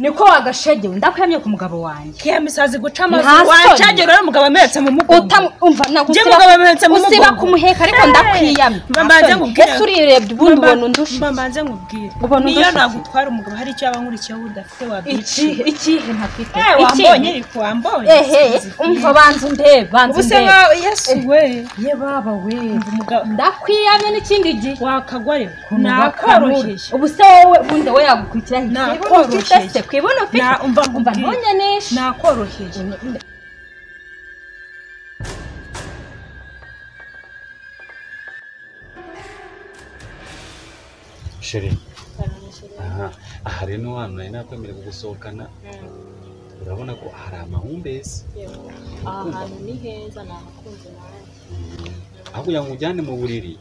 Niko wagashegewe ndakwiyamye ku mugabo wanjye. Kiyamisazi guca amazu wancagera uri mugabo ameretse mu mugongo. Umva nagusira. Nje mugabo ameretse mu mugongo. Usiba kumuheka ariko ndakwiyamye. Mbanze nkubwire. Ese urirebye ubundi ubona undusha. Mbanze nkubwire. Niyo nagutwara umugabo hari icyo yaba nkurikiyeho udafite wabici. Ikihe ntafite. Wambonye ariko wambonye. Ehe umva banza undebe banza undebe. Ubuse Yesu we. Ye baba we. Ndakwiyamye n'ikindi gihe. Wakagwa rero. Nakoroheye. Ubuse wowe ubundi we yagukurikira nakoroheye. Kwibona ufite na umva nkubwire nakoroheye. Chérie, aha rero hano nari nakwemerera kugusohokana, urabona ko hari amahumbezi. Aha hantu ni heza nahakunze nanjye. Aho kugira ngo ujyane mu buriri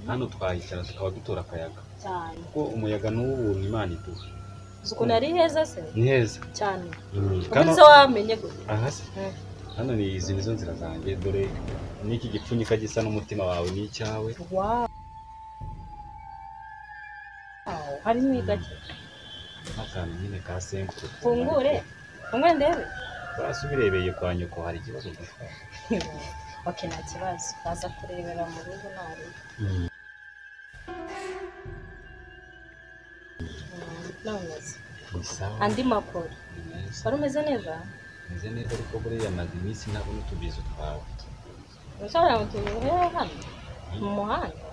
hano twahicara tukaba dutora akayaga cyane, kuko umuyaga ni uw'ubuntu Imana iduha. Uzi ukuntu ari heza se? Ni heza cyane. Ubu wamenye gute? Aha se hano ni izi nizo nzira zanjye, dore n'iki gipfunyika gisa n'umutima wawe n'icyawe. Hari n'igake akantu nyine ka simple. Fungure fungure ndebe. Urasubirebeye kwa nyoko hari ikibazo gifite? Okay, nta kibazo, baza kurebera mu rugo nari. Andi makuru wari umeze neza? Meze neza ariko buriya maze iminsi ntabona utubizo twawe. Ushobora kutubwira hano mu muhanda?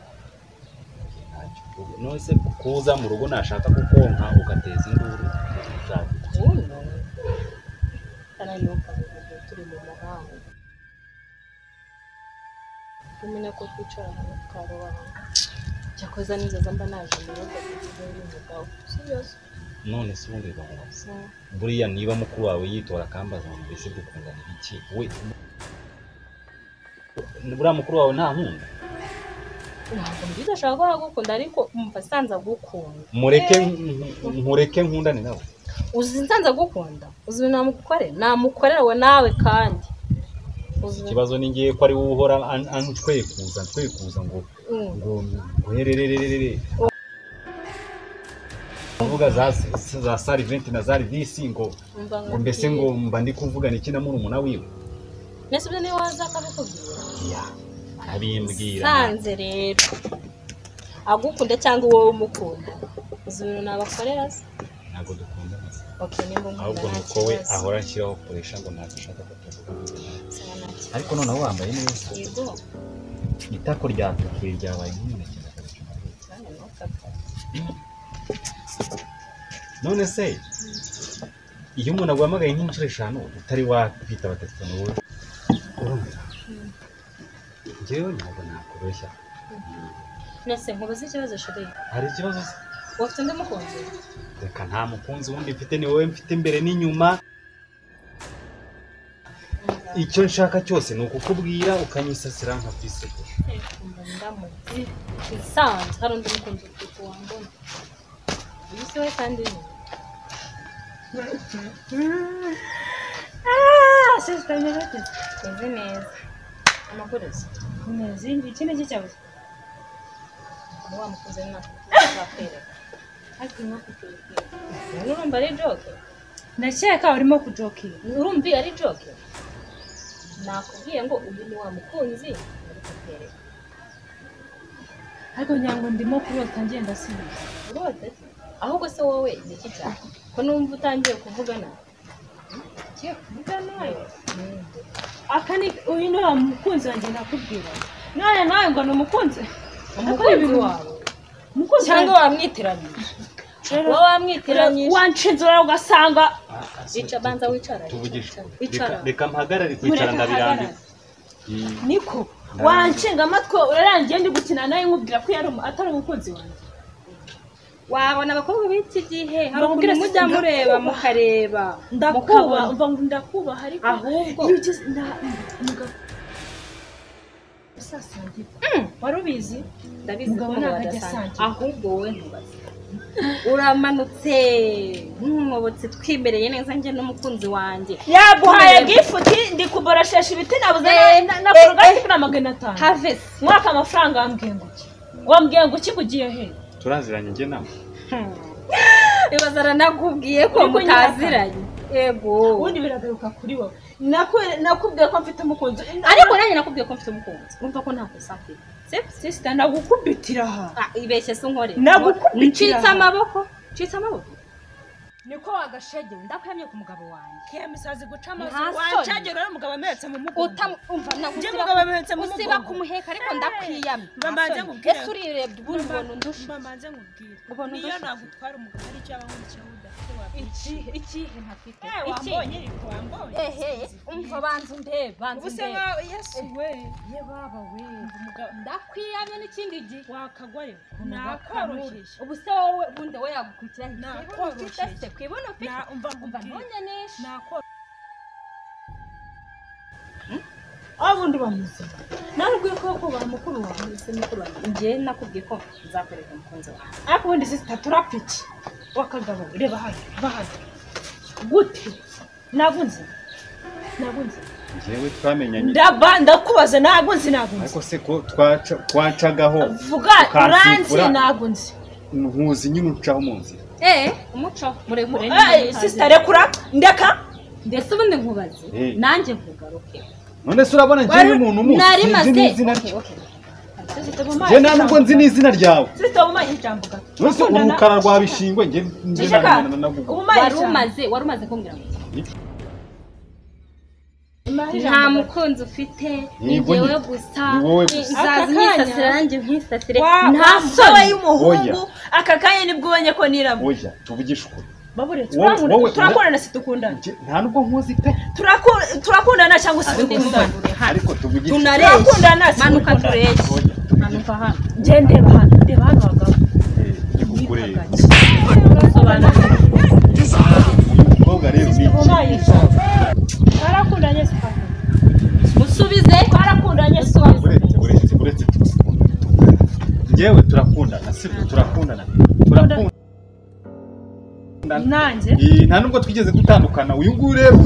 None se kuza mu rugo nashaka kukonka ugateza induru ushaka uno kana turi mu muhanda umenya ko twicara hano tukaroba cyakoza n'inzoza mba naje mu rugo kugira umugabo serious. None se ubundi bamubaza buriya niba mukuru wawe yitora akambaza ngo mbese dukundana iki, we buriya mukuru wawe nta nkunda? Ntabwo mbizi ashaka ko agukunda ariko umva sanze agukunda. Mureke nkureke nkundane nawe. Uzi nsanze agukunda uzi namukorera namukorera we nawe kandi ikibazo ni ngiye ko ari wowe uhora antwekuza ntwekuza ngo ngo hererererere uvuga za sariventi na zarivisi ngo ngo mbese ngo mba ndi kuvugana iki na murumuna wiwe. Nese ibyo niwe waza akabikubwira? Ya abimbwira. Sanze rero agukunda cyangwa wowe umukunda uzi ibintu nabakorera se? Ntabwo dukundana se. Okay, nimba umukunda ahubwo nuko we ahora anshyiraho koresha ngo ntabwo ashaka ko tuvugana. Ariko noneho wambaye neza. Yego. Itako ryatukuye ryabaye nk'umuneke. None se iyo umuntu aguhamagaye nk'inshuro eshanu utari wakwitaba telefone wowe urumva? Njyewe ntabwo nakubeshya. Nese nkubaze ikibazo chérie. Hari ikibazo se? Ufite undi mukunzi? Reka nta mukunzi wundi mfite, ni wowe mfite imbere n'inyuma. Icyo nshaka cyose ni ukukubwira ukanyisasira nka kwisegura. Ndamutse isanzwe hari undi mukunzi ufite wambona. Uyu si we kandi ni. Ah, sister meze meze neza. Amakuru se? Meze iki n'iki cyabuze? Wa mukunzi nakwereka. Ariko no kujokinga. Urumva ari joke? Ndakeka urimo kujokinga. Urumva ari joke? Nakubwiye ngo uyu ni wa mukunzi ari kukwereka. Ariko nyango ndimo kurota ngenda sibiza. Urota? Ahubwo se wowe ni iki cyane? Ko numva utangiye kuvugana? Kiye kuvugana? Aka ni uyu ni wa mukunzi wanjye nakubwira. None nawe ngo ni umukunzi? Umukunzi wawe. Umukunzi cyangwa wamwitiranyije? Wowe wamwitiranyije. Wancinzura ugasanga ica banza wicara. Wicara. Reka mpagarare kwicara ndabirambiwe. Niko wanshinga amatwi urarangiye ndi gukina nawe nkubwira ko yari atari umukunzi wanjye. Wabona abakobwa b'iki gihe hari ukuntu mujya mureba mukareba ndakuba umva ngo ndakubaha ariko ahubwo iyo ugeze umugabo usasangira wari ubizi? Ndabizi umugabo ntabwo ajya asangira. Ahubwo wowe ntubaze uramanutse nk'umwobotsi twimereye neza njye n'umukunzi wanjye yaguhaye gifuti ndi kuboroshesha ibiti nabuze na korogati kuri 500 havesi mwaka amafaranga wambwiye ngo iki wambwiye ngo iki ugiye he? Turaziranye njye nawe. Ibazara nakubwiye ko mutaziranye. Yego. Ubundi biragaruka kuri wowe. Nakubwiye ko mfite umukunzi. Ariko nanjye nakubwiye ko mfite umukunzi. Urumva ko nta kosa mfite. Sister nagukubitira aha. Ah, ibeshye se unkore. Nagukubitira. Ncitse amaboko. Ncitse amaboko. Niko wagashege ndakwemye ku mugabo wanjye. Kemisazi guca amazi Nta wancagera uri umugabo ametse mu mugongo. Utamumva Njye mugabo ametse mu mugongo. Usiba kumuheka ariko ndakwiyamye. Mbanze nkubwire. Ese urirebye ubundi ubona undusha. Mbanze nkubwire. Ubona Niyo undusha. nagutwara umugabo ari cyo abankurikiyeho udafite wabwiye. Ikihe ntafite? Wambonye ariko wambonye. Ehe, umva banza undebe, banza Ubu se undebe. nka Yesu we. Ye baba we. Umugabo Ndakwiyamye n'ikindi gihe. wakagwayo. Nakoroheye. Ubu se wowe ubundi we yagukurikira he? Nakoroheye. Se kwibona ufite. Na umva Umva nkubwire. ntunyanishe. Nakoro. Abundi bamuzima. Narubwiye ko kubaha mukuru wawe. Se mukuru wanjye. Njye nakubwiye ko nzakwereka umukunzi wawe. Ariko ubundi sister turapfa iki? Wakagabo reba hano, va hano. Gute? Nagunze. Nagunze. Njyewe twamenyanye. Ndaba ndakubaza nagunze nagunze. Ariko se ko twacagaho. Vuga uranzi nagunze. Nkuzi nyine uncaho mu nzira. Umuco murekure. Sister rekura ndeka. Ndetse ubundi nkubaze. Nanjye nkugaruke. None se urabona njyewe umuntu umuzi Nari n'izina maze. rye. Njye nta nubwo nzi n'izina ryawe. Sister umaye ijambo gato. None se urukara rwa bishingwe njye Wari umaze kumbwira ngo nta mukunzi ufite, ni njyewe gusa. Nzaza nkisasira nanjye nkisasire. Nta soni y'umuhungu aka kanya nibwo ubonye ko nirabura. Oya, tuvugishe ukuri. Babure turakundana si dukundana. Nta nubwo nkuzi pe. Turakundana cyangwa se dukundana. Ariko tuvugishe. Turakundana si manuka tureshye. Manuka hano. Njye ndeba hano, ndeba hano bagabo. Ndikukureba. Umukobwa rero ni Twarakundanye si twakundana. Musubize. Twarakundanye si twakundana. Uretse turakundana. Njyewe turakundana sibyo turakundana. Turakundana. Nanjye nta nubwo twigeze gutandukana. Uyu nguyu rero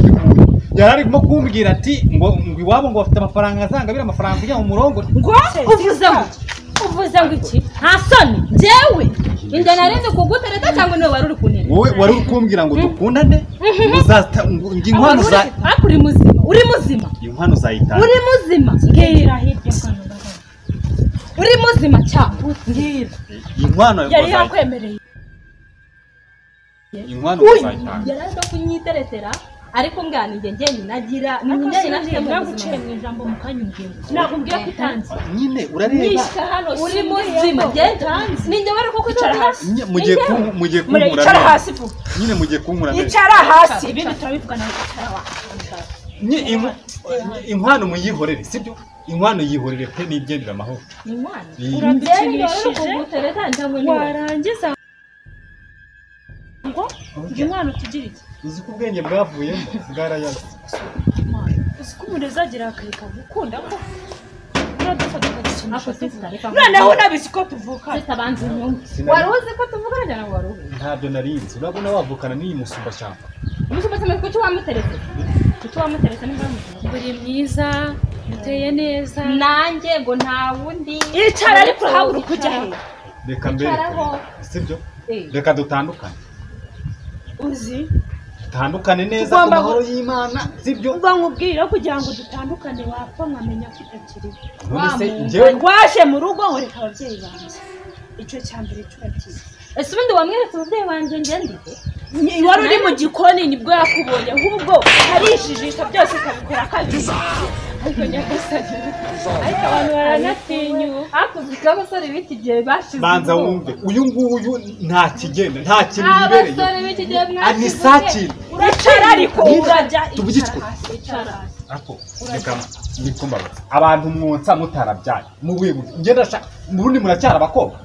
yari arimo kumbwira ati ngo iwabo ngo bafite amafaranga azangabira amafaranga kugira ngo umurongore. Ngo uvuze ngo iki? Nta soni njyewe inda narenze kugutereta cyangwa niwe wari uri kuntereta? Wowe wari uri kumbwira ngo dukundane uzata inkwano za ariko uri muzima, uri muzima. Inkwano uzayitanga. Uri muzima. Mbwira hirya kano. Uri muzima cyangwa mbwira. Inkwano yari yakwemereye. Inkwano uzayitanga. Yari ari kunyiteretera ariko mbwana njye njye nagira njye nafite naguciye mu ijambo mukanyumvira. Nakubwiye ko utanzi. Nyine urareba. Nisha hano uri muzima genda. Ninjye bari kukutora hasi. Mugiye kunkura. Icara hasi vuba. Nyine mugiye kunkura. Icara hasi. Ibindi turabivugana icara wa. Inkwano muyihorere sibyo? Inkwano yihorere pe nigendera amahoro. Inkwano. Uradukinishije. Warangiza ngo inkwano tugira iki? Uzi ko ubwenge bwavuyemo bwarayaze. Uzi ko umuntu azagira akareka gukunda ko uradufata ukadukinisha. Noneho unabizi ko tuvuka. Wari uzi ko tuvukana cyangwa wari ubizi? Ntabyo narinzi. Urabona wavukana n'iyi musumbashyamba. Umusumbashyamba kuki wamuteretse? Kuki wamuteretse nimba wamuteretse? Uri mwiza, uteye neza. Nanjye ngo nta wundi. Icara ariko urahaguruka ujya he? Reka mbere. Sibyo? Reka dutandukane. Uzi? Dutandukane neza ku mahoro y'Imana, sibyo? Ubwo nkubwira kugira ngo dutandukane wapfa nkamenya ko utakiriho. None se njyewe waje mu rugo nkoreka ababyeyi banjye. Icyo cya mbere cyurakize. Ese ubundi wamweretse ababyeyi banjye njye ndike? Wari uri mu gikoni nibwo yakubonye ahubwo arijijisha byose ukabikora kabiri. Ariko nyagasani. Ariko abantu baranatinyuka. Hakuze abasore b'iki gihe bashize. Banza wumve uyu nguyu nta kigenda nta kintu yibereye. Abasore b'iki gihe mwashize. Ni sakiri. Icara ariko urajya tuvugitwe. Ariko reka nikumbabaza. Abantu mwonsa mutarabyaye. Mubuye ngenda shaka murundi muracyara abakobwa.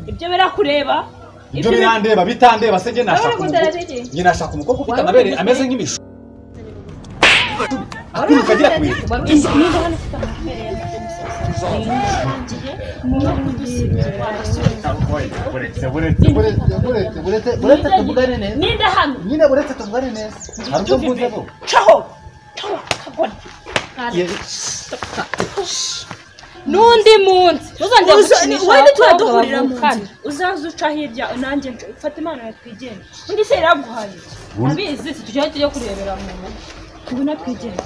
Ibyo birakureba. Ibyo birandeba bitandeba se nge nashaka umukobwa. Nge nashaka umukobwa ufite amabere ameze nk'imishu. Akuruka agira ku bintu. Niba hano ufite amabere Buretse tuvugane neza. Ninde hano? Nyine buretse tuvugane neza. Hari ubwo mvuze bo. Caho. Caho kagoryi. N'undi munsi ntuzongere gukinisha Wowe abakobwa duhurira mu bavukana. nzira, uzaza uca hirya nanjye mfate impano yawe twigende. Undi se yaraguhaye iki? Abizi si tujyayo, tujye kurebera mu rugo. Ngwino twigende.